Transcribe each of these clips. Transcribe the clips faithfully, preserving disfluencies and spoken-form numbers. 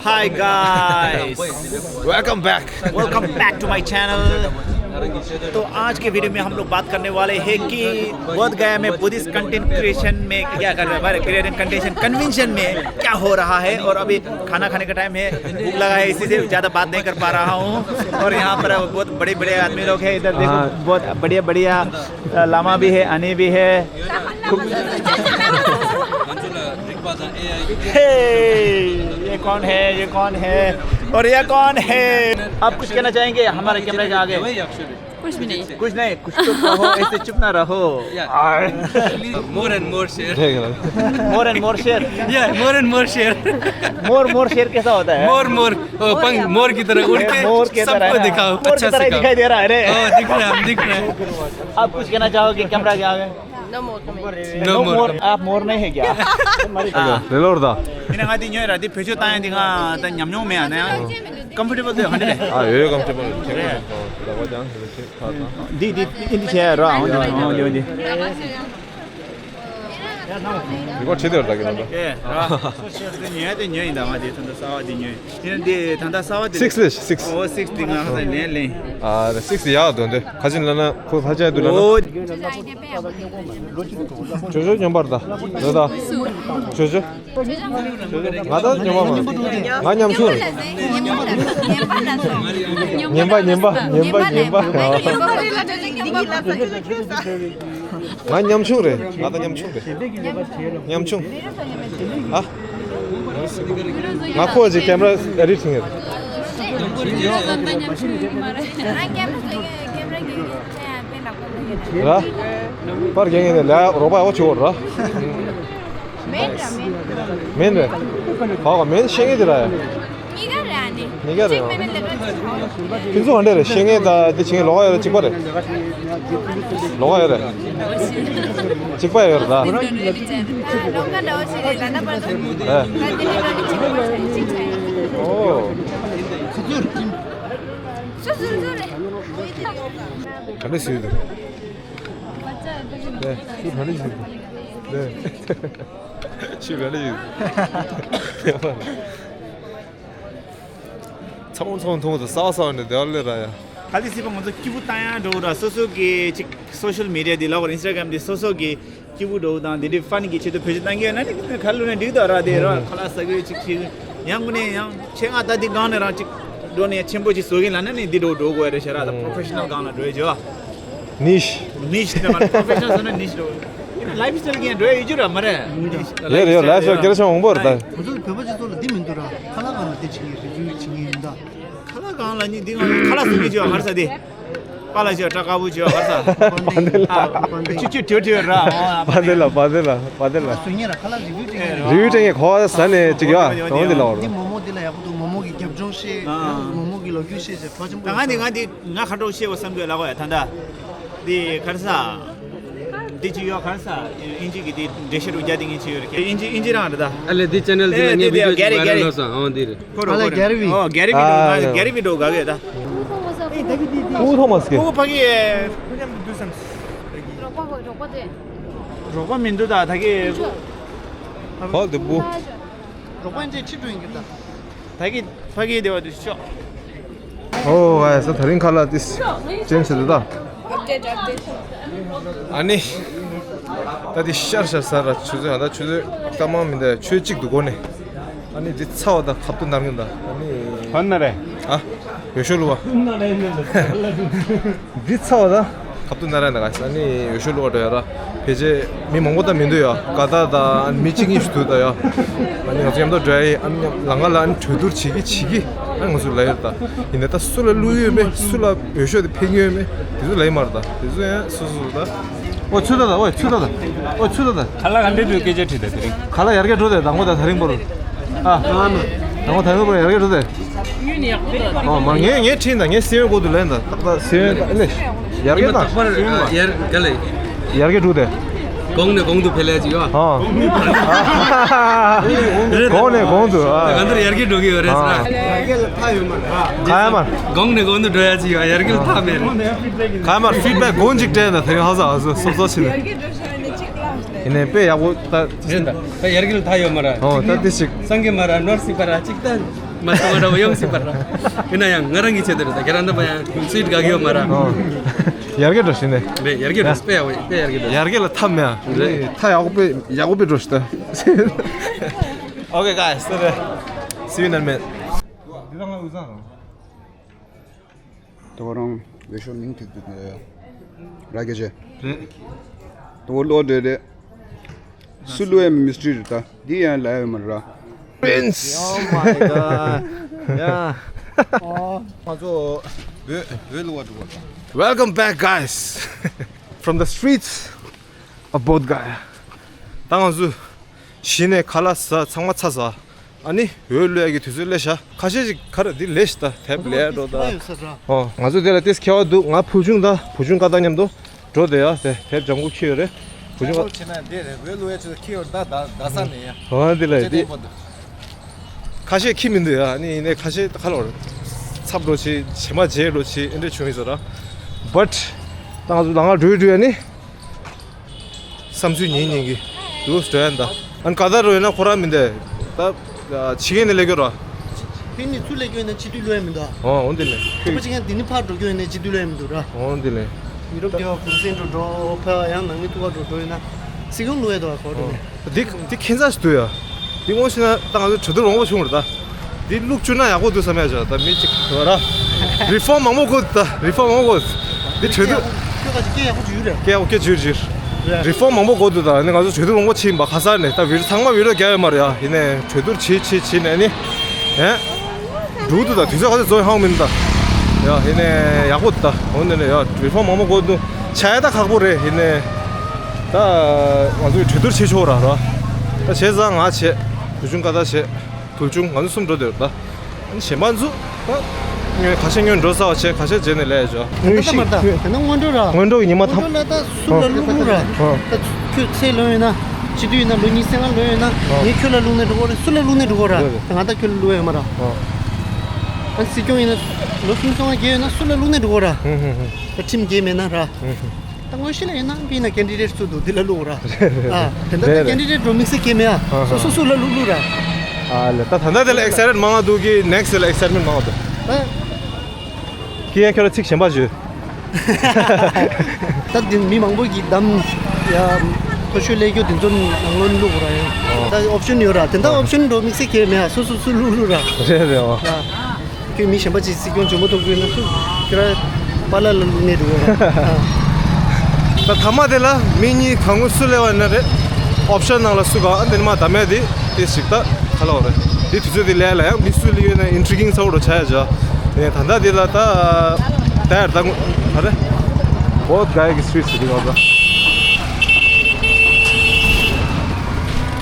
Hi guys, welcome back to my channel। तो आज के वीडियो में हम लोग बात करने वाले हैं कि बोध गया में बुद्धिस्ट कंटेंट क्रिएशन में क्या कर रहा है, क्रिएशन कंटेंशन कन्वेंशन में क्या हो रहा है। और अभी खाना खाने का टाइम है, भूख लगा है, इसी से ज़्यादा बात नहीं कर पा रहा हूँ। और यहाँ पर बहुत बड़े बड़े आदमी लोग हैं इधर, देखो। हाँ। बहुत बढ़िया बढ़िया, अ, लामा भी है, अनी भी है। हे, ये कौन है, ये कौन है और ये कौन है? आप कुछ कहना चाहेंगे हमारे कैमरे के आगे? कुछ भी नहीं। कुछ नहीं, कुछ तो कहो, ऐसे चुप ना रहो। More and more share. More and more share. या, more and more share. More more share कैसा होता है? मोर मोर, ओ, पंख मोर की तरह उड़ के मोर की तरह सबको है ना? दिखाओ। मोर की अच्छा तरह से ही गाओ। दिखाई दे रहा है रे। ओ, दिख रहा है, हम दिख रहा है। आप कुछ कहना चाहोगे कैमरा के आगे? No more comment। No more। आप मोर नहीं है क्या? हाँ। ले लो दा। इन्हें कहा दी न्योय राती भेजो ताए दिखा, ता न्यम न्यों में आने। कंफर्टेबल दे हंडे। 아, 여기가 깜짝 놀랐네. 네। 어, 라고 하지 않아서 이렇게 다, 다. दी, दी, इंदी छे रा, हो जी, हो जी। 이거 제대로 다 그런다. 예, 라। न्योय दे न्योय इंदा मा दे तंदा सावा दे न्योय। ཡིན་དེ་ད་ལྟ་གསར་བ་དེ། Six ལས་six. ཨོ་six དེ་ང་ཧ་ད་ལེན་ལེན། ཨ་six དེ་ཡག་དོན་དེ་ཁ་ཅིན་ལ་ན་ཁོ་ཕ་ཆ་དུ་ལ་ན། ཨོ། ཇོ་ཇོ་མཉམ་པར་ད་ལོ་ད། ཇོ་ཇོ། ང་ད་མཉམ་པར་མ་ང་མཉམ་ཆུང་རེད། མཉམ་པ་མཉམ་པ་མཉམ་པ་མཉམ་པ། ང་མཉམ་ཆུང་རེད། ང་ད་མཉམ་ཆུང་རེད། མཉམ་ཆུང་། ཨ། ང་ཁོ་ཅིག་ཀེམ་ར་ཨེ་ཌིཊ་བྱེད་ངེས། ར། པར་རྒྱག་ངེས་ནས་ལ་རོགས་པ་ཨོ་ཆོག་ར། མེན་ར་མེན། མེན་རེད། ཧོ་མེན་ཤེས་ངེས་དེ་ར་ཡ། གཉིས་ཀ་རེད་ཨ་ནི། གཉིས་ཀ་རེད། ཁྱེད་ཚོ་ག་འདྲ་རེད། ཤེས་ངེས་ད་འདི་བྱེད་ངེས་ལོགས་ཡོད་རེད། གཅིག་པ་རེད། ལོགས་ཡོད་རེད། གཅིག་པ་ཡོད་རེད་ད། ཨོ། ག་འདྲ་ཞིག་འདུག །ཤུ་ག་འདྲ་ཞིག་འདུག །ཤུ་ག་འདྲ་ཞིག་འདུག་ཚང་མ་ཚང་མ་མཐོང་བ་དང་གསར་པ་གསར་པ་ནས་བདེ་བ་ལས་ར་ཡ། ག་ལེ་སྲིད་པ་ང་ཚོ་སྐྱིད་པོ་བཏང་ཡ་འགྲོ་ར། སོ་སོ་གི་ཅིག་སོ་ཤལ་མི་ཌི་ཡ་འདི་ལ་བར་ཨིན་སི་ཊ་གྷ་རམ་འདི་སོ་སོ་གི་སྐྱིད་པོ་འགྲོ་དང་འདི་འདྲའི་ཕན་གི་ཆེད་དུ་བེད་སྤྱོད་བཏང་གི་ཡོད་ན་ནི་ཁ་ལོ་ནས་འགྲིག་དང་ར། དེ་ར་ཁ་ལག་ཟ་གི་ཅིག་ཅིག་ཡང་དངོས་གནས་ཡང་ཆེད་མངགས་ད་འདི་སྒང་ནས་རང་ཅིག་འགྲོ་ནས་ཆེན་པོ་ཅིག་བཟོ་གི་ལ་ན་ནི་འདི་འགྲོ་འགྲོ་དགོས་རེད་ཤ་ར། ད་པོ་རོ་ཕེ་ཤ་ནལ་སྒང་ལ་འགྲོ་ཡ་བྱོས། ནིཤ། ནིཤ་དེ་མ་པོ་རོ་ཕེ་ཤ་ནལ་ཟེར་ན་ནིཤ་འགྲོ། ལའིཕ་སི་ཊལ་གི་འགྲོ་ཡ་ཡོད་རྒྱུ་ར་མ་རེད། ཡོད་རེད་ཡོད། ལའིཕ་སི་ཊལ་སྐད་ཆ་འོང་པོ་རེད་ད། ང་ཚོ་བོད་པ་སྤྱི་ཚོགས་ལ་འདི་མི་འདུག་ར། ཁ་ལག་སྒང་ལ་འདི་བྱེད་ཀྱི་རེ་ཇུ་བྱེད་ཀྱི་ཡིན་ད། ཁ་ལག་སྒང་ལ་ནི་འདི་ང་ཁ་ལག་བཟོ་གི་བྱོས་ཧར་ས་དེ། པ་ལ་བྱོས་སྐྲ་དཀར་པོ་བྱོས་ཧར་ས། པ་འདི་ལ། ཨ། ཅི་ཅི་བྲོས་བྲོས་ར། པ་འདི་ལ་པ་འདི་ལ་པ་འདི་ལ། བཟོ་ངེས་ར་ཁ་ལག་རེ་ཇུ་བྱེད་ཀྱི་རེད། རེ་ཇུ་བྱེད་ཀྱི་གོ་བ་ཟ་ནས་ཅིག་ཡོད་དང་འདི་ལ་འོར། འདི་མོག་མོག་འདི་ལ་ཡག་པོ་འདུག་མོག་མོག་གི་རྒྱབ་ལྗོངས་ཤེས། ཨ། མོག་མོག་གི་ལོ་རྒྱུས་ཤེས་ཟེར་ཕ་ཆེན་པོ། ད་ང་འདི་ང་འདི་ང་ཁ་གྲོགས་ཤེས་བ་བསམ་གི་ལ་གོ་ཡ་ད་ད། འདི་གར་ས། འདི་ཅི་ཡོད་གར་ས། ཨིན་ཇི་གི་འདི་འགྲེལ་བཤད་རུ་རྒྱ་འདི་ངས་ཅི་ཡོད་རེད། ཨིན་ཇི་ཨིན་ཇི་རང་རེད་ད། ཨ་ལེ་འདི་ཆེ་ནལ་འདི་ལ་ངས་བི་ཌི་ཡོ་ཅིག་ཝའི་རལ་ལོ་སོང་། ཨོ་འདི་རེད། ཁོ་རོ་ཨ་ལེ་ཁོ་རོ། གྷེ་རི་བི། ཨོ་གྷེ་རི་བི་འགྲོ། ཨ་ང་གྷེ་རི་བི་འགྲོ་ག་གེ་ད། ཨུ་ཐོ་མ་སི་ཀེ། ཨུ་ཕ་གི། རོགས་པ་རོགས་པ་དེ། རོགས་པ་མི་འདུག་ད་ད་གི། ཧོལ་དེ་བུ། རོགས་པ་འདི་ཁྲིད་འགྲོ་ཡིན་གི་ད། ད་གི་ཕ་གི་དེ་བ་དུ་ཤོག །ཨོ་ཨ་ས་ད་རིང་ཁ་ལག་ཏིས་ཅན་ཟེར་དུ་ད། ཨ་ནི། ད་དེ་ཤར་ཤར་ས་ར་ཆུ་ཚོད་ཨ་ད་ཆུ་ཚོད་སྐར་མ་མི་འདའ་ཆུ་གཅིག་ཏུ་གོ་ནས། ཨ་ནི་དེ་ཚ་བ་ད་ཁབ་ཏུ་ནར་ངན་ད་ཨ་ནི། ཧོན་ན་རེ། ཨ། འོས་ཤོག་བླུག་པ། འདི་ཚ་བ་ད། ཁབ་ཏུ་ན་ར་ན་ག་ས་ནི་འོས་ཤོག་བླུག་པ་འགྲོ་ཡ་ར། ཕལ་ཆེར་མི་མང་པོ་ད་མི་འདུག་ཡ། ག་ད་ད་མི་གཅིག་གཉིས་ཤིག་འདུག་ད་ཡ། ཨ་ནི་ང་ཚོ་མཉམ་དུ་འགྲོ་ཡ་ཡིན། ཨ་ནི་མཉམ་ལམ་ཁ་ལ་ཨ་ནི་གྲོས་བསྡུར་བྱེད་ཀྱི་བྱེད་ཀྱི་ཨ་ནི་ང་ཚོ་ལ་ཡོད་ད། ཡིན་ནའི་ད་སུ་ལ་བླུག་ཡོད་མེད། སུ་ལ་འོས་ཤོག་དེ་ཕན་གྱི་ཡོད་མེད། དེ་ཚོ་ལ་ཡིན་མ་རེད་ད། དེ་ཚོ་ཡང་སོ་སོ་ད། ཨོ་ཚུད་ད་ད། ཨོ་ཚུད་ད་ད། ཨོ་ཚུད་ད་ད། ཁ་ལག་ག་འདྲ་འདུག་སྐད་ཆ་དྲིས་ད་དེ་རིང་། ཁ་ལག་ཡར་རྒྱས་འགྲོ་དེ་དང་པོ་ད་ད་རིང་པོ་རུ། ཨ། ཨ་མ། དང་པོ་ད་རིང་པོ་ཡར་རྒྱས་འགྲོ་དེ། ཨོ་མ་ངས་ངས་ཁྲིད་ད། ངས་སེམས་གོ་དུ་ལེན་ད། ཏག་ཏག་སེམས་ད་ལེ། ཡར་རྒྱས་ད། ཡར་ག་ལེ། ཡར་རྒྱས་འགྲོ་དེ། གོང་ནས་གོང་དུ་འཕེལ་ཡ་ཅིག་ཡོད། ཨ། གོང་ནས་གོང་དུ་ཨ། གང་ལྟར་ཡར་རྒྱས་འགྲོ་གི་ཡོད་རེད་ཟེར། ཡར་རྒྱས་ལ་མཐའ་ཡོད་མ་རེད། གང་ཡང་མ། གོང་ནས་གོང་དུ་འགྲོ་ཡ་ཅིག་ཡོད། ཡར་རྒྱས་ལ་མཐའ་མེད་རེད། གང་ཡང་མ་ཕིཌ་བེག་གོང་ཅིག་སྤྲད་ན་དེ་རིང་ཧ་ཟ་ཧ་ཟ་སོབ་སོབ་ཕྱིན་ནས། ཡིན་ནའི་དཔེ་ཡག་པོ་ད། རེད་ད། ད་ཡར་རྒྱས་ལ་མཐའ་ཡོད་མ་རེད། ཨོ་ད་དེ་ཞིག་སངས་རྒྱས་མ་རེད། ནོར་སྲིད་པ་རེད་ཅིག་ད། མ་སོང་བ་འདྲ་བ་ཡོང་སྲིད་པ་ར། ཡིན་ན་ཡང་ང་རང་གི་ཆེད་དུ་རེད། ད་ཁྱེད་རང་འདྲ་པ་ཡང་སུའིཊ་དགའ་གི་ཡོད་མ་ར། ཨོ། ཡར་རྒྱས་འགྲོ་ཤི་ནས། རེད། ཡར་རྒྱས་འགྲོ། དཔེ་ཡག་པོ། དཔེ་ཡར་རྒྱས་འགྲོ། ཡར་རྒྱས་ལ་ཐབས་མེད་ཨ། རེད། ཐ་ཡག་པོ་དཔེ་ཡག་པོ་དཔེ་འགྲོ་ཤི་ད། Okay, guys, so the- see you in a minute. འདི་ད་ང་འུ་ཚང་རང་། ད་ཁོ་རང་འོས་ཤོག་མིང་ཐིག་ཐིག་ར་རྒྱ་ཆེ། རེད། ད་ཁོ་ལོ་འདྲེ་རེད། སུ་ལོ་ཡ་མི་སི་ཊི་རི་རེད། ད་འདི་ཡང་ལ་ཡ་མ་ར། Prince. Oh my God. Yeah. ང་ཚོ་བོད་བོད་ལུང་བ་འགྲོ་གི། Welcome back, guys, from the streets of Bodh Gaya. ད་ང་ཚོ་གཞི་ནས་ཁ་ལག་ཟ། ཚང་མ་ཚ་ཟ། ཨ་ནི་འོས་བླུག་ཡག་གི་དུས་ཚོད་སླེབས་ཤག་ཁ་ཤས་ཅིག་ག་རེ་འདི་ལས་ཤི་ད་དེབ་ལས་འགྲོ་ད། ཨོ། ང་ཚོ་དེ་ལ་ཏིས་ཁེ་བ་འདུག་ང་བུ་ཆུང་ད་བུ་ཆུང་ཀ་ད་མཉམ་དུ་འགྲོ་དེ་ཡ། དེ་དེབ་ལྗང་གུ་ཁྱེར་ཡོད་རེད། བུ་ཆུང་ཀ། ཁྱེད་ལོ་ཆེ་ན་འདི་རེད། འོས་བླུག་ཡག་ཆེད་དུ་ཁྱེར་ཡོད་ད། ད་ད་ས་ནས་ཡ། ཨོ་འདི་ལ་ཆེ་འདི། ཁ་ཤས་ཁྱི་མི་འདུག་ཡ། ཨ་ནི་ཡིན་ནའི་ཁ་ཤས་ཁ་ལོར་ཚབ་འགྲོ་ཆེ། བྱེ་མ་བརྗེད་འགྲོ་ཆེ། ཨེ་འདྲ་བྱུང་ཡིན་ཟེར་ར། But ད་ང་ཚོ་ལ་ང་འགྲོ་འགྲོ་ཡ་ནི། བསམ་ཚུལ་ཉིན་ཉིན་གྱི་འདུག་སྤྲོ་ཡ་འདའ། ཨན་ག་ད་རོ་ཡིན་ན་ཁོ་རང་མི་འདའ། ད་ཕྱི་རྒྱལ་ནས་སླེབས་རྒྱུ་ར། ཕྱི་ནས་ཚུར་སླེབས་རྒྱུ་ཡིན་ན་སྤྱི་འཐུས་སླེབས་ཡ་མི་འདུག་ཨོ་འོན་ཏེ་ནས་ཁོ་ཕྱི་རྒྱལ་འདི་ནས་ཕར་འགྲོ་རྒྱུ་ཡིན་ན་སྤྱི་འཐུས་སླེབས་ཡ་མི་འདུག་ར། འོན་ཏེ་ནས་ཡུ་རོབ་རྒྱལ་བ་གུང་སེང་འགྲོ་འགྲོ་ཕ་ཡང་ནང་མི་ཐུག་ག་འགྲོ་འགྲོ་ཡིན་ན་སྲིད་སྐྱོང་སླེབས་ཡ་འདུག་ག་ཁོ་འགྲོ་ནས། འདི་འདི་ཁྱད་མཚར་ཞིག་འདུག་ཡ། འདི་ངོ་ཤེས་ན་ད་ང་ཚོ་གྲོས་བསྡུར་མང་པོ་བྱུང་རེད་ད། འདི་བླུགས་བཅུག་ན་ཡག་པོ་འདུག་བསམ་ཡ་ཅིག་ད་མི་གཅིག་ཡོད་ར། རི་ཕོམ་མང་པོ་དགོས་འདུག་ད། རི་ཕོམ་མང་པོ་དགོས། འདི་གྲོས་བསྡུར། ཁྱོད་ཁ་ཅིག་སྐད་ཡག་པོ་ཅིག་ཡོད་རེད། སྐད་ཡག་པོ་སྐད་ཅིག་ཡོད་ཅིག་རི་ཕོམ་མང་པོ་དགོས་འདུག་ད། ནི་ང་ཚོ་གྲོས་བསྡུར་མང་པོ་བྱས་ཡིན་པ་ཁ་སང་ནས། ད་བི་ཚང་མ་བི་ཌི་ཡོ་རྒྱག་ཡོད་མ་རེད་ཡ། ཡིན་ནའི་གྲོས་བསྡུར་བྱེད་བྱེད་བྱེད་ནས་ནི། ཨེ། འགྲུག་འདུག་ད། དུས་ཚོད་ག་ཚོད་རྫོགས་ཧང་མིན་ད། ཡ་ཡིན་ནའི་ཡག་པོ་འདུག་ད། འོ་ནི་ནས་ཡ་རི་ཕོམ་མང་པོ་དགོས་འདུག་བྱ་ཡ་ད་ཁག་པོ་རེད། ཡིན་ནའི་ད་ང་ཚོས་གྲོས་བསྡུར་བྱེད་ཆོག་ར་ར། ད་བྱས་ཙང་ང་བྱས། བུ་ཆུང་ཀ་ད་བྱས། དུལ་ཆུང་། ང་ཚོ་གསུམ་འགྲོ་འདོད་ད། གཞན་པ་ཚོ་ད་ཁ་ཤས་སྔོན་འགྲོ་ས་བ་བྱས། ཁ་ཤས་རྗེས་ནས་སླེབས་ཡོད། དེ་ལྟ་མ་རེད་ད། དེ་ན་སྔོན་འགྲོ་ར། སྔོན་འགྲོ་གི་ཉི་མ་ཐམ། སྔོན་འགྲོ་ལ་ད་སུ་ལ་བླུག་ར། ད་ཁྱོད་ཚེ་ལོན་ཡོད་ན། སྤྱི་འཐུས་ཡིན་ན་ལོ་ཉི་ཤུ་རྩ་ལྔ་ལོན་ཡོད་ན། ངས་ཁྱོད་ལ་བླུག་ནས་འགྲོ་གོ་ར། སུ་ལ་བླུག་ནས་འགྲོ་གོ་ར། ད་ང་ད་ཁྱོད་ལ་བླུག་ཡོད་མ་ར། ཨ་སྲིད་སྐྱོང་ཡིན་ན་ལོ་སུམ་ཅུ་སོ་ལྔ་བརྒལ་ཡོད་ན་སུ་ལ་བླུག་ནས་འགྲོ་གོ་ར། ད་ཁྲིམས་འགལ་མེད་ན་ར། ད་དངོས་གཞི་ལ་ཡིན་ན་མི་ན་ཀེན་ཌི་ཌེ་ཊི་སུ་འདུག་འདི་ལ་བླུག་ར། ཨ་དེ་འདྲ་ད་ཀེན་ཌི་ཌེ་ཊི་འགྲོ་དམིགས་བསལ་གལ་མེད་ཨ། སོ་སོ་སུ་ལ་བླུག་བླུག་ར། ཨ་ལེ། ད་ད་ལྟ་དེ་ལ་ཨེག་སའི་ཊེཌ་མང་ང་འདུག་གི། ནེག་སི་ཊི་ལ་ཨེག་སའི་ཊེཌ་མེན་མང་ང་འདུག་ཨ། ཀི་ཡང་ཁྱོད་ལ་ཚིག་གཞན་པ་བརྗོད། ད་འདི་མི་མང་པོ་གིས་བདམས་ཡ། མཐོ་ཤོས་སླེབས་རྒྱུ་དེ་ཚོ་ནང་ལོགས་བླུག་ར་ཡང་། ད་ཨོབ་ཤན་ཡོད་ར། དེ་འདྲ་ཨོབ་ཤན་འགྲོ་དམིགས་བསལ་གལ་མེད་ཨ། སོ་སོ་སུ་བླུག་བླུག་ར། རེད་རེད་ཨོ། ཡ། ཁྱོད་མི་གཞན་པ་ཅིག་སྲིད་སྐྱོང་འཇོན་པོ་ཐོབ་དགོས་ན་སུ་ཁྱོད་ར་པཱ་ལགས་ལ་བླུག་ནས་འགྲོ་གོ་ར། ད་ཐ་མ་དེ་ལ་མི་གཉིས་གང་གོ་སུ་སླེབས་པ་ཡིན་ན་རེད། ཨོབ་ཤན་ནང་ལ་སུ་ག་ཨ་འདི་ནི་མ་ད་མེད་དེ་དེ་ཞིག་ད་ག་ལ་བ་རེད། དེ་དུས་ཚོད་དེ་ལས་ལ་ཡང་མི་སུ་སླེབས་ཡོད་ན་ཨིན་ཊི་རི་གིང་ཚ་བོ་འདྲ་ཆགས་ཡ་ཅག་དེ་ད་ལྟ་དེ་ལ་ད་ད་ཡར་ད་ད་རེད། བོད་ག་ཡ་གི་སི་ཊི་རི་ཊི་ཟེར་དེ་ག་ད།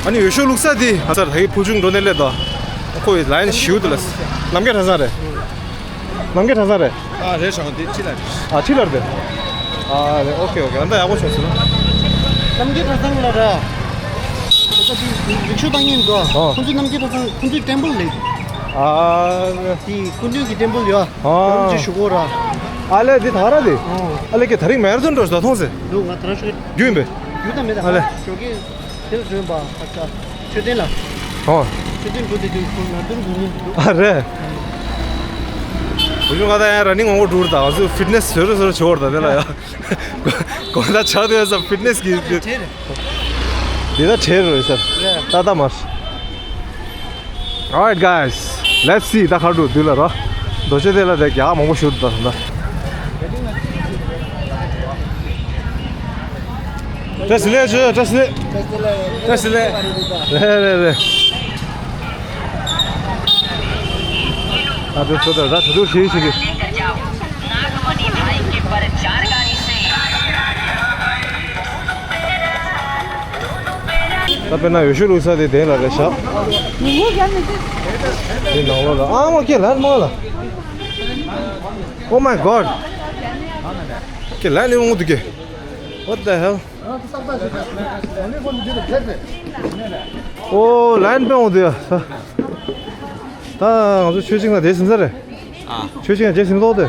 ཨ་ནི་འོས་ཤོག་བླུག་ས་དེ་ང་ཚར་ད་གི་ཕུལ་བྱུང་འགྲོ་ནས་སླེབས་ད། ཁོ་ཡི་ལ་ཡན་ཞིའུ་དེ་ལ་ལམ་ཁའི་གྲྭ་ཚང་རེད། ལམ་ཁའི་གྲྭ་ཚང་རེད། ཨ་རེད་ཤག་དེ་ཅི་ལ་རེད། ཨ་ཅི་ལ་རེད། ཨ་རེད། ཨོ་ཁེ་ཨོ་ཁེ། ཨ་ད་ཡག་པོ་བྱུང་སོང་ན། ལམ་ཁའི་གྲྭ་ཚང་ལ་ར། ད་དེ་རིག་ཆོས་བཏང་ཉིན་འགྲོ། ཨོ། ཁོང་ཚོའི་ལམ་ཁའི་གྲྭ་ཚང་ཁོང་ཚོའི་ཊེམ་པལ་ལེགས། ཨ་དེ་སྐུ་མདུན་གྱི་ཊེམ་པལ་ཡོད། ཨ་ཨ་ཅི་ཞུ་གོ་ར། ཨ་ལེ་དེ་ད་ར་དེ། ཨོ། ཨ་ལེ་ཀེ་ད་རིང་མེ་ར་ཐོན་འགྲོ་ཞིག་ད་མཐོང་ཟེར། འདུག་ང་ད་ར་ཞུ་གི། རྒྱུས་ཡིན་པས། རྒྱུ་ད་མེད་ད། ཨ་ལེ། ཞོགས་ཀས། དེར་བྱོན་པ་ཨ་ཙ། མཆོད་རྟེན་ལ། ཨོ། མཆོད་རྟེན་འགྲོ་དེ་དུས་ཁོང་ང་ཚོར་འགྲོ་ཉིན་འདུག་ཨ་རེད། བུ་ཆུང་ང་ད་ཡང་ར་ནིང་མང་པོ་འགྲོ་རེད་ད། ང་ཚོས་ཕིཊ་ནེ་སི་བཟོ་རེ་བཟོ་རེ་བྱེད་འོར་ད་དེ་ལ་ཡ། གོ་ད་ཆགས་དུས་ཡ་ས་ཕིཊ་ནེ་སི་གི་དེ་ད་བྲེལ་རོ་ཡ་ས། ད་ད་མར། Alright, guys, let's see. ད་ཁར་འགྲོ་དུས་ལ་ར། རྡོ་རྗེ་གདན་ལ་དེ་རྒྱ་མང་པོ་ཞུ་འདུག་ད་ད། བཀྲ་ཤིས་བདེ་ལེགས། བཀྲ་ཤིས་བདེ་ལེགས། བཀྲ་ཤིས་བདེ་ལེགས། རེད་རེད་རེད། ཨ་དེ་ཚོ་ད་ར་ད་དུ་ཤེས་ཤེས་ཀྱི། ད་དཔེར་ན་འོས་ཤོག་བླུགས་ས་དེ་གདན་ལ་རེད་ཤག་དེ་ནང་ལོགས་ལ་ཨ་མ་ཀེ་ལ་མ་ལ། Oh my God. ཀེ་ལ་ནི་འོང་དུ་ཀེ། What the hell? ཨོ་ལ་ཡན་པེ་འོང་དུ་ཡ། ད་ང་ཚོ་ཆོས་ཆིང་ལ་དེ་ཟིན་ས་རེད། ཨ། ཆོས་ཆིང་ལ་དེ་ཟིན་ཏོག་དེ།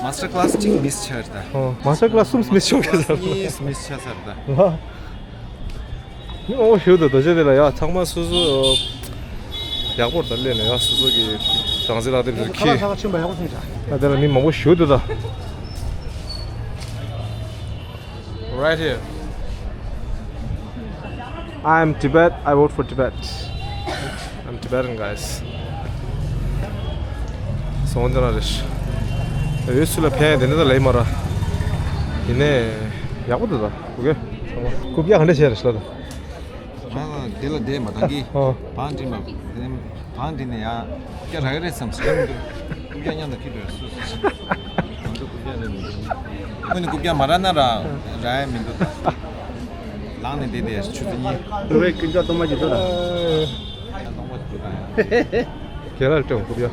མ་སི་ཊར་ཀི་ལ་སི་གཅིག་མིས་ཆགས་རེད་ད། ཨོ་མ་སི་ཊར་ཀི་ལ་སི་གསུམ་མིས་ཆོག་གི་ས་རེད། གཉིས་མིས་ཆགས་ས་རེད་ད། ལ། མི་མང་པོ་ཞིག་འདུག་རྡོ་རྗེ་གདན་ལ་ཡ། ཚང་མ་སོ་སོ་ཨ་ ཡག་པོ་རེད་ད། སླེབས་ནས་ཡ་སོ་སོ་གི་གྲངས་རྩིས་ལག་དེབ་ཚོ་ཁ་ལག་ཁྱེར། ཁ་ལག་ཆེན་པོ་ཡག་པོ་ཞིག་བྱ། ད་དེ་ལ་མི་མང་པོ་ཞུ་འདུག་ད། Right here. I am Tibet. I vote for Tibet. I'm Tibetan, guys. སོང་དེ་ན་རེད། ཡོད་སུ་ལ་ཕན་དེ་འདྲ་ད་ལས་མ་ར། ཡིན་ནས་ཡག་པོ་འདུག་ད། ཨོ་ཁེ། རྐུབ་བཀྱག་ག་འདྲ་བྱས་རེད་ཤག་ད། ང་ལ་དེ་ལ་བསྡད་མ་ཐང་གི། ཨོ། བང་སྒྲིག་མ། བང་སྒྲིག་ནས་ཡང་རྐུབ་བཀྱག་རག་གི་རེད་བསམ་སོང་། རྐུབ་བཀྱག་མཉམ་དུ་ཁྱེར་འགྲོ་སུ་སུ་སུ། ང་ཚོ་རྐུབ་བཀྱག་རེད་མི་འདུག་ཁོ་ནི་རྐུབ་བཀྱག་མ་རག་ན་ར་རག་ཡ་མི་འདུག་ལངས་ནས་བསྡད་དེ་ཆུ་ཚོད་གཉིས། འགྲོ་བའི་རྐུབ་བཀྱག་སྟོང་པ་ཅིག་འགྲོ་ད། རྒན་ལགས་སྤྲད་རྐུབ་བཀྱག་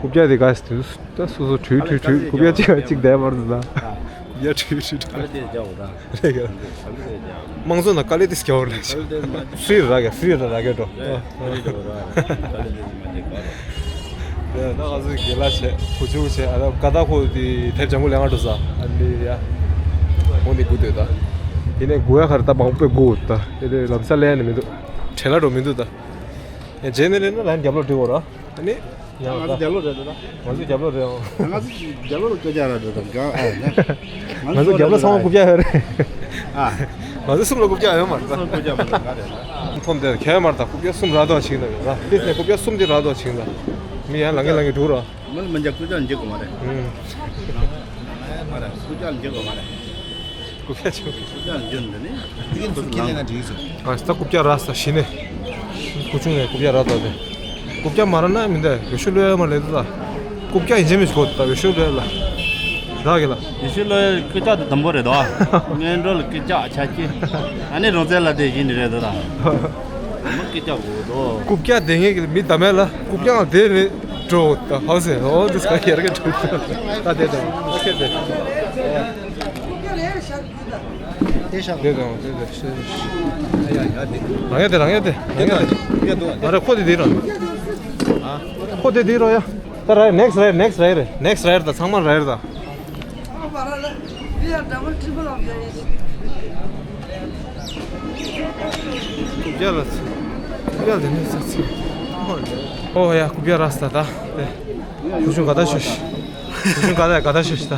རྐུབ་བཀྱག་དེ་ག་སེ་དུས་ད་སོ་སོ་བྲུས་བྲུས་བྲུས། རྐུབ་བཀྱག་གཅིག་གཅིག་བསྡད་པར་འདུག་ད། རྐུབ་བཀྱག་བྲུས་བྲུས་བྲུས། རེད་ག། དམངས་གཙོ་ནང་དཀའ་ལས་ཏིས་རྒྱག་བར་ལས་ཤག་ཧྥི་རི་རག་གི། ཧྥི་རི་རག་གི་འགྲོ། ད་ང་ཚོའི་དགེ་ལགས་བྱས། བུ་ཆུང་བྱས། ཨ་ད་ཀ་ད་ཁོ་དེ་དེབ་ལྗང་གུ་ལེན་ག་འགྲོ་ས། ཨ་ནི་ཡ་འོ་ནི་སྒུག་སྡོད་ད། དེ་ནས་སྒུག་ཡ་ག་རེ་ད་མང་པོ་སྒུག་ད། དེ་ནས་ལམ་སང་ལེན་ནི་མི་འདུག་དྲན་ལ་འགྲོ་མི་འདུག་ད། ཡ་རྗེས་ནས་ལེན་ན་ལན་རྒྱབ་ལོག་འགྲིག་གོ་ར། ཨ་ནི། ང་ཚོ་རྒྱབ་ལོག་རེད་ད། ང་ཚོ་རྒྱབ་ལོག་རེད་ཨང་། ང་ཚོ་རྒྱབ་ལོག་སྐད་ཆ་ར་རེད་ད་ག་ཨ། ང་ཚོ་རྒྱབ་ལོག་ཚང་མ་རྐུབ་བཀྱག་ཡོད་རེད། ཨ། ང་ཚོ་གསུམ་ལ་རྐུབ་བཀྱག་ཡོད་མ་རེད་ད། གསུམ་རྐུབ་བཀྱག་མ་རེད་ག་རེད་ད། མཐོང་དེ་གལ་མ་རེད་ད། རྐུབ་བཀྱག་གསུམ་རག་དོག་ཅིག་ད་ར། ཏིས་ནས་རྐུབ་བཀྱག་གསུམ་དེ་རག་དོག་ཅིག་ད། མི་ཡང་ལང་གི་ལང་གི་འགྲོ་ར། མི་ལ་མི་འཇག་རྐུབ་བཀྱག་འཇིག་གོ་མ་རེད། ཨུམ། མ་རེད། རྐུབ་བཀྱག་འཇིག་གོ་མ་རེད། རྐུབ་བཀྱག་ཆུང་། རྐུབ་བཀྱག་འཇོན་འདི་ནི། དེ་གིན་ཚུར་ཁས་ལེན་ན་འགྲིག་སོང་། ཨ་ད་རྐུབ་བཀྱག་རག་ས་ཞི་ནས། ཁུ་ཆུང་ནས་རྐུབ་བཀྱག་རག་ད་དེ། རྐུབ་བཀྱག་མ་རག་ན་མི་འདའ་ཡོ་ཤུ་ལོས་མ་ལས་ད། རྐུབ་བཀྱག་ཡིན་གཅིག་མིན་གཅིག་དགོས་ད་ཡོ་ཤུ་ལོས་ལ། རག་གི་ལ། ཡོ་ཤུ་ལོས་རྐུབ་བཀྱག་དེ་དམ་པོ་རེད་དོ། སྔོན་འགྲོ་ལ་རྐུབ་བཀྱག་ཆ་ཁྱི། ཨ་ནི་རོང་བཙན་ལ་དེ་བཞིན་རེད་ད། མི་རྐུབ་བཀྱག་དགོས་དོ། རྐུབ་བཀྱག་དེ་ངེད་ཀྱི་མི་ད་མེད་ལ་རྐུབ་བཀྱག་དེ་རེད་འགྲོ་ད་ཧའོ་སེ་ཨོ་འདི་སྐ་ཡར་གི་འགྲོ་ད་དེ་དང་ཨོ་ཁེ་དེ། དེ་ཤག་དེ་དང་དེ་དེ་ཤེ། ཡ་ཡ་དེ། རང་ཡ་དེ་རང་ཡ་དེ་རང་ཡ་དེ། ཡ་དུ་ང་རེ་ཁོ་དེ་དེ་རང་། ཨ། ཁོ་དེ་དེ་རོ་ཡ། ད་ར་ནེགསི་རའིཊ་ནེགསི་རའིཊ་ནེགསི་རའིཊ་ད་ཚང་མ་རའིཊ་ད། We are double, triple of your age. རྐུབ་བཀྱག་ལ། རྐུབ་བཀྱག་དེ་ནས་ཟེར་ཚེ། ཨོ་ཡ་རྐུབ་བཀྱག་རག་སོང་ད། དེ། བུ་ཆུང་ག་ད་ཤོད་ཤི། བུ་ཆུང་ག་ད་ག་ད་ཤོད་ཤི་ད།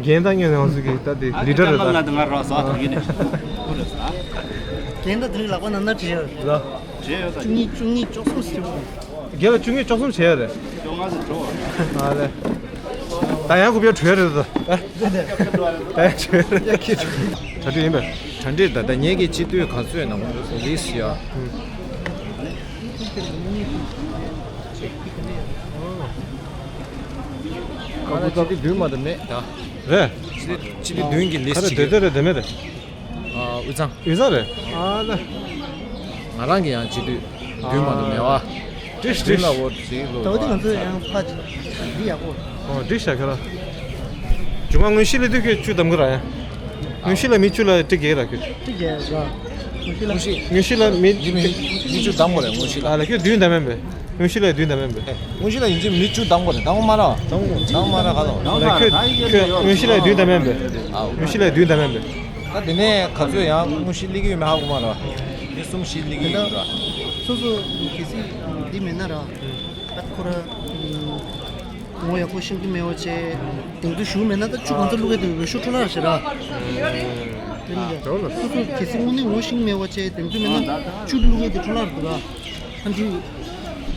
རྒན་ད་ཉོན་ནས་ང་ཚོ་གི་ད་དེ་ལི་ཌར་རེད་ད། ང་རག་སོང་ད་གིན་ནས། རྒན་ད་དེ་རིང་ལག་པ་ན་ན་བྲིས་ཡོད། ལ། བྲིས་ཡོད་ད། བཅུ་གཉིས་བཅུ་གཉིས་བཅུ་གསུམ་ཟེར་བ། རྒན་ལ་བཅུ་གཉིས་བཅུ་གསུམ་བྱས་ཡོད་རེད། བཅོ་ལྔ་ཟེར་འགྲོ་བ། ཨ་ལེ། ད་ཡང་རྐུབ་བཀྱག་བྲོས་རེད་ད། ད་ཡང་བྲོས་རེད། གྲ་སྒྲིག་ཡིན་པས། གྲ་སྒྲིག་ད་ད་ངེད་ཀྱི་སྤྱི་འཐུས་ག་ཚོད་ཡོད་ན་ལིས་ཡ། ང་ལ་སྤྱི་འཐུས་བདུན་མ་གཏོགས་མེད་ད། རེད། སྤྱི་འཐུས་བདུན་གྱི་ལིས་ག་རེ་ཅིག་སྡོད་སྡོད་རེད་དེ་མེད་རེད། ཨ། དབུས་གཙང་། དབུས་གཙང་རེད། ཨ་ལ། ང་རང་གི་ཡང་སྤྱི་འཐུས་བདུན་མ་གཏོགས་མེད་བ། བཀྲིས་བཀྲིས། བདུན་ལ་འོ་ཅིག་ལོ། ད་འོ་དེ་ང་ཚོ་ཡང་ཕ་ཅིག་འདི་ཡག་པོ། ཨོ་བཀྲིས་ཤག་ཁྱོད་ར། འབྱུང་ཁུངས་དངོས་གཞི་ལས་དུས་ཁྱོད་བཅུ་བདམས་གི་ར་ཡ། དངོས་གཞི་ལ་མི་བཅུ་ལ་ཏིག་གེ་ར་ཁྱོད། ཏིག་གེ་ར། དངོས་གཞི་ལ། དངོས་གཞི་ལ་མི་འདི་མི་མི་བཅུ་བདམས་དགོས་རེད་དངོས་གཞི་ལ། ཨ་ལ་ཁྱོད་བདུན་བདམས་མིན་པས། དངོས་གཞི་ལ་བདུན་བདམས་མིན་པས། དངོས་གཞི་ལ་ཡིན་གཅིག་མི་བཅུ་བདམས་དགོས་རེད། བདམས་དགོས་མ་རེད། བདམས་དགོས། བདམས་དགོས་མ་རེད་ག་ལ། ལ་ཁྱོད་ཁྱོད་དངོས་གཞི་ལ་བདུན་བདམས་མིན་པས། ཨ། དངོས་གཞི་ལ་བདུན་བདམས་མིན་པས། ད་དེ་ནས་ག་ཚོད་ཡང་དངོས་གཞི་སླེབས་ཀྱི་ཡོད་མེད་ཧ་གོ་མ་རེད། འདི་གསུམ་བཞི་སླེབས་ཀྱི་ཡོད་རེད། སོ་སོ་གལ་སྲིད་འདི་མེད་ན་ར། ད་ཁོ་ར་ངོ་ཡག་པོ་ཤེས་ཀྱི་མེད་པ་བྱས། གདེང་ཚོད་ཞུ་མེད་ན་ད་བཅུ་གང་ཚོད་བླུག་གི་འདུག་འོས་ཤོག་འཕྲོ་བརླག་རེད་ཟེར་ར། དེ་ནི་སོ་སོ་གལ་སྲིད་དངོས་གནས་ངོ་ཤེས་ཀྱི་མེད་པ་བྱས་གདེང་ཚོད་མེད་ན་བཅུ་བླུག་གི་འདུག་འཕྲོ་བརླག་རེད་འདུག་ར། ཨ་འདི་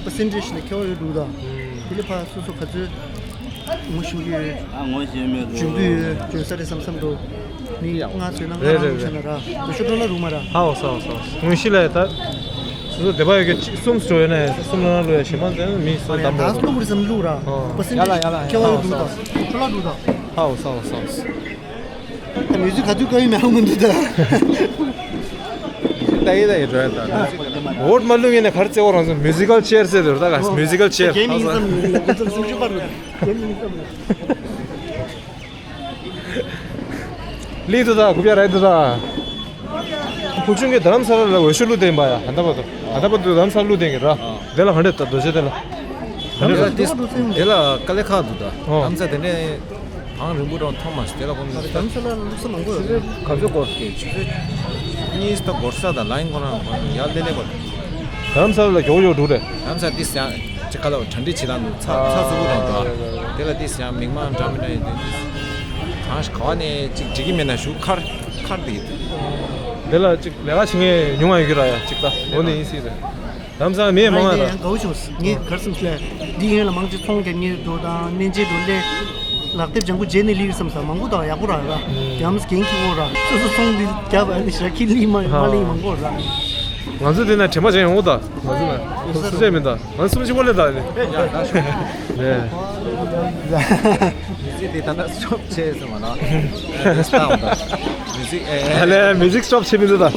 པར་སེན་ཊེཇ་ནས་ཁྱད་པར་ཡོད་འདུག་ད། དེ་ལས་ཕར་སོ་སོ་ག་ཚོད་ངོ་ཤེས་ཀྱི་ཡོད། ཨ་ངོ་ཤེས་མེད་འདུག་འཇོན་གྱི་ཡོད། འཇོན་ས་རེད་བསམ་བསམ་འདུག་མི་ལྔ་བཟོས་ན་ལྔ་རེད་རང་རེད་ལུགས་བྱས་ན་ར། འོས་ཤོག་འཕྲོ་བརླག་རུང་མ་ར། ཧའོ་སའོ་སའོ། དངོས་གཞི་ལ་ད། སོ་སོ་སྡེ་པ་ཡོད་ཀྱི་གཅིག་གསུམ་འགྲོ་ཡོད་ན་ཡང་གསུམ་ལ་ལོ་ཡ་ཞེ་མ་ཟེར་ན་མི་སོ་ཨ་ནི་དམ་ད་རེད། སོ་སོ་ལུག་རེད་བསམ་ལུག་ར། ཨོ། པར་སེན་ཊེཇ་ཡ་ལ་ཡ་ལ་ཁྱད་པར་ཡོད་འདུག་ད། འཕྲོ་བརླག་འདུག་ད། ཧའོ་སའོ་སའོ། ད་མི་ཚོས་ག་དུས་བཀའ་ཡོད་མེད་ཧ་གོ་མི་འདུག་ད། ད་ཡིན་ད་ཡིན་འགྲོ་ཡ་ད། འོ་མ་བླུག་ཡིན་ན་ག་རེ་རྩེ་བོ་རང་ཚོ་མིའུ་ཟི་ཀལ་ཅེར་ཟེར་དུས་ད་ག་མིའུ་ཟི་ཀལ་ཅེར། རྒན་མིང་ཙམ་མིང་ཙམ་སུམ་ཅུ་པར་རྒན་མིང་ཙམ། ལི་དུ་ད་རྐུབ་བཀྱག་རག་དུ་ད། བུ་ཆུང་གིས་རྡ་རམ་ས་ལ་ལ་འོས་ཤོག་བླུགས་བསྡད་ཡིན་པ་ཡ། ད་ལྟ་བར་དུ་ད་ལྟ་བར་དུ་རྡ་རམ་ས་ལ་བླུགས་བསྡད་ཀྱི་ར། དེ་ལ་ག་འདྲས་ད་རྡོ་རྗེ་དེ་ལ། དེ་ལ་དེ་དེ་ལ་དཀའ་ལས་ཁག་འདུག་ད། ཨོ། རྡ་རམ་ས་དེ་འདྲས་གངས་རིང་པོ་རང་མཐོང་མ་སོང་། དེ་ལ་ཁོ་ན་རྡ་རམ་ས་ལ་བླུགས་ས་མང་པོ་ཡོད་རེད། ག་ཚོད་འགོར་ཏེ་ཆུ་ཚོད་གཉིས་ད་འགོར་ས་ད་ལ་ཡིན་ཁོ་རང་ཡར་ལེ་ལེ་བར། རྡ་རམ་ས་ལ་ལ་མགྱོགས་མགྱོགས་འགྲོ་རེད། རྡ་རམ་ས་ཏི་སི་ཡང་ཅིག་ཁ་ལ་གྲ་སྒྲིག་བྱེད་སྟངས་འདུག་ཚ་ཚ་ཚུགས་པོ་རང་འདུག་དེ་ལ་ཏི་སི་ཡང་མིག་མང་འདྲ་མི་འདྲ་ཡིན་དུས། གང་ཞིག་ག་བ་ནས་ཅིག་འགྲིག་གི་མེད་ན་ཞུ་ཁར་ཁར་འདུག་དེ་ལ་ཅིག་ལས་ཀ་བྱེད་མཁན་ཉུང་བ་ཡོད་ཀྱི་ར་ཡ་ཅིག་ད་འོ་ནས་ཡིན་སྲིད་རེད། རྡ་རམ་ས་ལ་མི་མང་ང་ཡང་དགའ་བོ་བྱུང་། ངས་ག་རེ་བསམ་ཤེས། འདི་ཡོན་ལ་མང་ཆེ་ཚོང་རྒྱག་མཁན་འགྲོ་དང་སྨན་ཆས་འགྲོ་སླེབས། ལག་དེབ་ལྗང་ཁུ་རྗེས་ནས་ལི་བསམ་ས་མང་པོ་དང་ཡག་པོ་ར་ར། རྒྱ་མི་སྐྱེན་ཁྱི་འོ་ར་སོ་སོ་ཚོང་འདི་རྒྱབ་ཨ་ནི་ཞག་ཁྱི་ལི་མ་མ་ལི་མང་པོ་ར། ང་ཚོ་འདི་ན་དྲན་པ་བྱས་ཡོང་ད། ང་ཚོ་ན་སུ་བྱས་མིན་ད། ང་ཚོ་སུམ་ཅུ་པོ་ལས་ད་ནི། ཡ་ད་ཤོག་ནས། མི་ཚེ་འདི་ད་ན་སོབ་ཆེ་སོང་བ་ན། རེས་ད་འོང་ད། མི་ཚེ་ཨེ། ད་ལས་མི་ཚིག་སོབ་ཆེ་མི་འདུག་ད།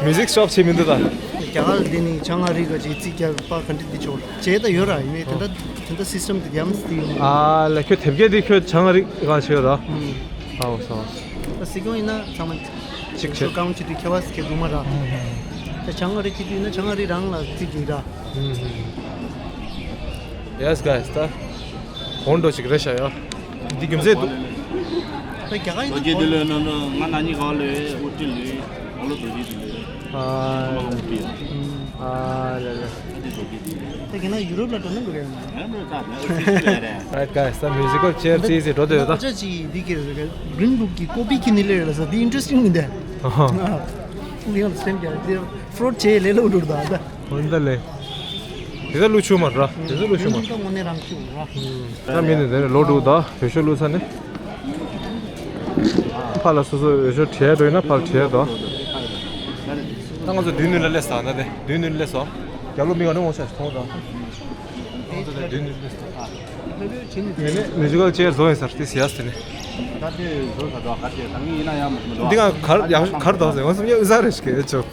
མི་ཚིག་སོབ་ཆེ་མི་འདུག་ད། རྒྱ་གར་འདི་ནི་ཆང་ང་རིག་ག་ཅིག་རྩིས་རྒྱག་པ་ག་འདྲ་འདི་ཆོག་བྱས་ད་ཡོད་ར་ཡིན་མེད་དེ་འདྲ་དེ་འདྲ་སིས་ཊམ་དེ་རྒྱ་མི་སི་ཡོད་མ། ཨ་ལ་ཁྱོད་དེབ་སྐྱེལ་དེ་ཁྱོད་ཆང་ང་རིག་ག་བྱས་ཡོད་ར། ཨ་འོ་སོ། ད་སྲིད་སྐྱོང་ཡིན་ན་ཚང་མ་གཅིག་ཆོ་བྱས། གང་བྱེད་དུས་ཁྱེད་བ་སི་ཁེ་དུ་མ་ར། ད་ཆང་ང་རིག་ཁྱེད་དུས་ན་ཆང་ང་རིག་རང་ལ་རྩིས་རྒྱག་ར། Yes guys ད། གོང་འགྲོ་ཞིག་རེད་ཤག་ཡ། འདི་རྒྱུ་མཚན་འདུག་ད་རྒྱ་གར་ཡིན་ན་རྡོ་རྗེ་འདི་ལོའི་ནང་ནང་ང་ན་ནི་ག་ལོས་ཨུ་ཏི་ལོས་ང་ལོ་རྡོ་རྗེ་འདི་ལོས་ཨ་ང་ལོ་ཨུ་ཏི་ཨ་ལ་ལ། ཨ་ཏི་རྡོ་རྗེ་འདི་ལོས། ད་རྒྱ་ནག་ཡུ་རོབ་ལ་འགྲོ་ན་འགྲོ་གི་ཡོད་མ། ཨ་མོ་ད་ནི་ཨུ་ཏི་ལོས་རེད། Right guys ད་མིའུ་ཟི་ཀལ་ཅེར་ཙི་ཙི་འགྲོ་འདོད་ད། ཅ་ཅི་འདི་གི་རིན་བུག་གི་ཀོ་པི་ཁྱི་ནི་ལེ་ལ་ས་འདི་ཨིན་ཊི་རེ་སི་ཊིང་མིན་ད། ཨ་ཧ། ཨུ་ཡང་སེམས་ཀྱང་འདི་ཕྲོཌ་ཅེ་ལེ་ལོ་འགྲོ་ད་ད། འོན་ད་ལེ། དེ་ཚོ་ཀླུ་ཆུ་མ་ར། དེ་ཚོ་ཀླུ་ཆུ་མ། ད་དངོས་གནས་རང་ཆུ་ར། ད་མི་ནི་དེ་ནས་ལོ་དྲུག་ད་བོད་ཤོག་བླུགས་ས་ནི། ཕ་ལ་སོ་སོ་བོད་ཤོག་བྲིས་འགྲོ་ཡིན་ན་ཕར་བྲིས་དོ། ད་ང་ཚོ་མདུན་ནས་ལ་སླེབས་ས་ན་དེ་མདུན་ནས་སླེབས་སོ། རྒྱབ་ལོགས་མི་ག་ནས་འོང་ཤག་མཐོང་དང་། ང་ཚོ་དེ་མདུན་ནས་སླེབས་སོ། དེ་ནས་མིའུ་ཟི་ཀལ་ཅེར་བཟོ་ཡིན་ས་རེད་དེ་ཟེར་ཡ་དེ་ནས། ད་དེ་བཟོ་ས་དོ་ག་དེ་ད་ངས་ཡིན་ན་ཡང་མི་འདུག་འདི་ག་གར་ཡག་གར་དང་ཟེར་ང་ཚོ་མྱི་ཨུ་ཟ་རེ་ཞིག་གེ་ཆོག་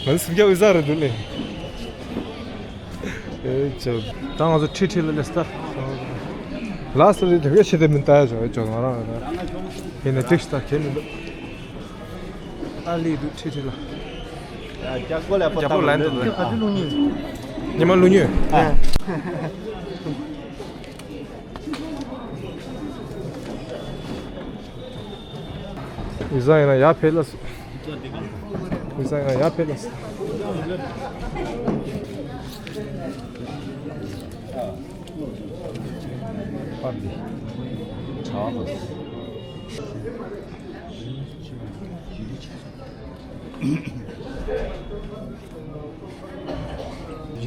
ང་ཚོ་སུམ་བརྒྱ་དབུས་གཙང་རེད་འདུག་ལེ། ཨེ་ཅོ། ད་ང་ཚོ་ཁྲིད་ཁྲིད་ལ་ལས་སྟ། ལ་སི་རི་དེ་ག་ཆེ་དེ་མིན་ལྟ་ཡ་ཅོ་ཨེ་ཅོ་ང་རང་རེད། ཡིན་ནས་ཏིག་སྟ་ཁྱེད་མི་འདུག་ཨ་ལི་འདུག་ཁྲིད་ཁྲིད་ལ། རྒྱ་སྒོ་ལ་པོ་རྒྱ་པོ་ལན་འདུག་ཉི་མ་ལུ་ཉུ། ཉི་མ་ལུ་ཉུ། དབུས་གཙང་ཡིན་ན་ཡར་ཕེབས་ལ། དབུས་གཙང་ཡིན་ན་ཡར་ཕེབས་ལ། པར་འདི། གྲྭ་བ།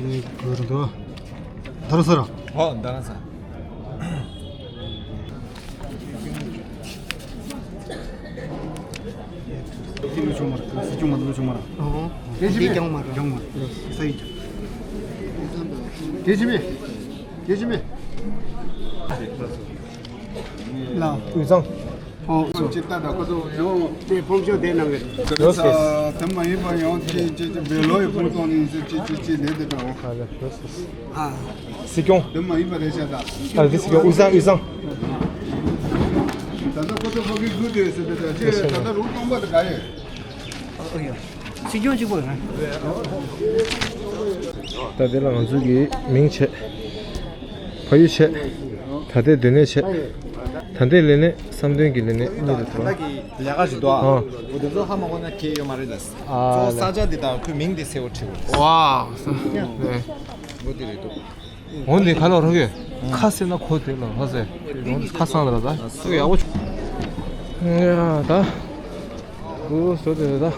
རི་གུར་དུ། དར་ས་ར། ཧོ་དར་ས། སྲིད་སྐྱོང་མ་རེད། སྲིད་སྐྱོང་མ་རེད། སྲིད་སྐྱོང་མ་རེད། ཨོ། དེ་ཅི་མེད། ཀྱང་མ་རེད། ཀྱང་མ་རེད། ས་ཡི། དེ་ཅི་མེད། དེ་ཅི་མེད། ལ། དབུས་གཙང་། ཨོ། ཅི་ལྟ་ད་ཁོ་ཚོ་ཡོང་དེ་ཕོམ་ཤོག་དེ་གནང་གི་རེད། ཡོད་ཟེར། དེ་མ་ཡིན་པ་ཡང་ཅི་ཅི་ཅི་བེ་ལོ་ཡི་ཕུང་གཏོང་ནི་ཅི་ཅི་ཅི་ཅི་ལས་དེ་འདྲ་འོ། ཨ་ལ་ཡོད་ཟེར། ཨ། སྲིད་སྐྱོང་། དེ་མ་ཡིན་པ་རེད་ཤག་ད། ཨ་དེ་སྲིད་སྐྱོང་དབུས་གཙང་དབུས་གཙང་། ད་ལྟ་ཁོ་ཚོ་ཕ་གི་དགོས་དེ་ཟེར་དེ་འདྲ་ཅི་ད་ལྟ་རུང་སྟོང་པ་དེ་ག་ཡོད། ཨ་ཡ། སྲིད་སྐྱོང་གཅིག་པོ་ཡོད་ན། ད་དེ་ལ་ང་ཚོ་གི་མིང་བྱས། ཕ་ཡུལ་བྱས། ད་ལྟའི་སྡོད་གནས་བྱས། ད་ལྟའི་ལས་གནས་བསམ་དོན་གྱི་ལས་གནས་གཉིས་རེད་དོ། ད་ལྟ་གི་ལས་ཀ་ཞིག་འདུག་ཨ། ཨ། འོ་དེ་ཚོ་ཧ་མ་གོ་ན་ཁྱེད་ཡོད་མ་རེད་ལ། ཨ་ཚོ་ལ། ས་ཆ་འདི་དང་ཁོའི་མིང་འདི་གསལ་བོ་བྲིས་དགོས། ཝའོ། ནས། འོ་དེ་རེད་འདུག་འོ་འདི་ག་ལ་རོགས་ཡོད། ཁ་ཟེར་ན་ཁོ་དེ་ལ་ཧ་ཟེར། ཁ་སང་ལ་ར་ད། སུ་ཡག་པོ་བྱུང་། ཡ་ད། ཨོ་སོ་དེ་རེད་ད།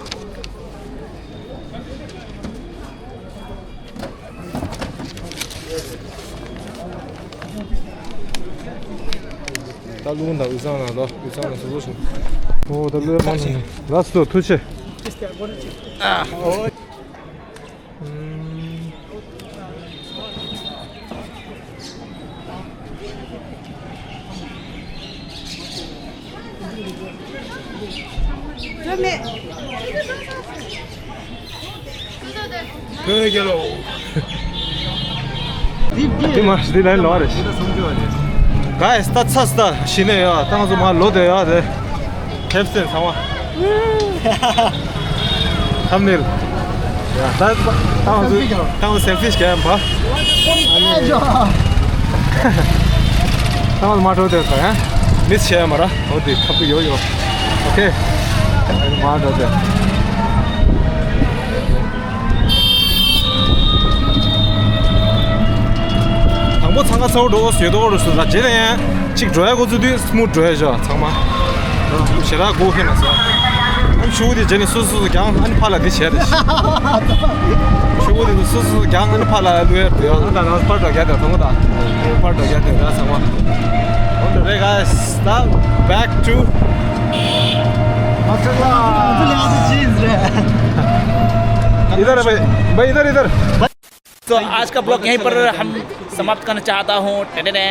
ད་ལུང་དང་དབུས་གཙང་ནང་ལོ་དབུས་གཙང་ལ་སོ་སོ་བྱུང་། ཨོ་ད་ལུས་མ་ནང་ནས་ལགས་སོ་ཐུགས་རྗེ་ཆེ། བོད་རྒྱལ་ལོ། དེ་མ་དེ་ལན་ལོ་རེད། ག་ཡེ་སྟ་ཚ་སྟ་ཞི་ནས་ཡ་ད་ང་ཚོ་མ་ལོ་དེ་ཡ་དེ། ཁེབ་སེ་ཚང་མ། ཐམ་ནེལ། ཡ་ད་ད་ང་ཚོ་ད་ང་ཚོ་སེལ་ཕི་ཞིག་རྒྱག་ཡ་མ། ད་ང་ཚོ་མ་འགྲོ་དེ་ད་ཡ། མིས་བྱས་ཡ་མ་ར། འོ་དེ་ཁ་བུ་ཡོ་ཡོ། ཨོ་ཁེ། མ་འགྲོ་དེ། ཚ་བོ་འགྲོ་ཟེར་དོ་རུ་སུ་ར་རྗེས་ལ་ཡང་གཅིག་འགྲོ་ཡ་འགོ་ཚུགས་དུས་སྨུག་འགྲོ་ཡ་ཞོ་ཚང་མ། ཞེ་དྲག་སྒུག་ཁེ་ན་ཟེར། ཨ་ནི་ཆུ་བོ་དེ་རྗེས་ནས་སོ་སོ་སོ་རྒྱང་ཨ་ནི་ཕར་ལ་འདི་བྱས་ཏེ། ཆུ་བོ་དེ་ཚོ་སོ་སོ་སོ་རྒྱང་ཨ་ནི་ཕར་ལ་ལུས་ཡ་འདུག་ཡ། ཨ་ད་ང་ཕར་འགྲོ་རྒྱ་དེ་མཐོང་གོ་ད། ཕར་འགྲོ་རྒྱ་དེ་ར་ཚང་མ། On the way, guys. Now back to इधर है भाई, भाई, इधर, इधर। तो आज का ब्लॉग यहीं पर हम समाप्त करना चाहता हूँ। टेडेडे।